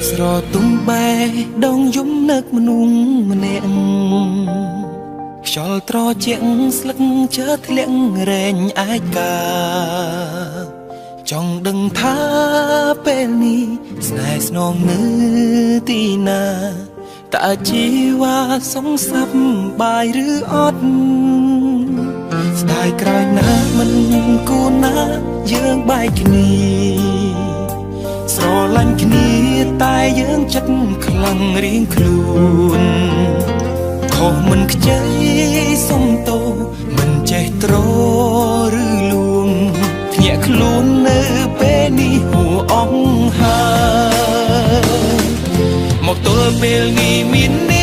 ស្រទុំបែដងយំនឹកមនុស្សម្នាក់ខ្យល់ត្រជាក់ស្លឹកជើធ្លាក់រែងឯកាចង់ដឹងថាពេលនេះស្នេហ៍ស្នងនៅទីណាតើជីវ៉ាសងសាប់បាយឬអត់ស្ដាយក្រោយណាមិនគួរណាយើងបែកគ្នាស្រឡាញ់គ្នាតែយើងចិត្តខ្លាំងរៀងខ្លួនខុសមិនខ្ចីសុំទោមិនចេះត្រឬលួងភ្ញាក់ខ្លួននៅពេលនេះហួអងហើយមកទល់ពេលនេះមាន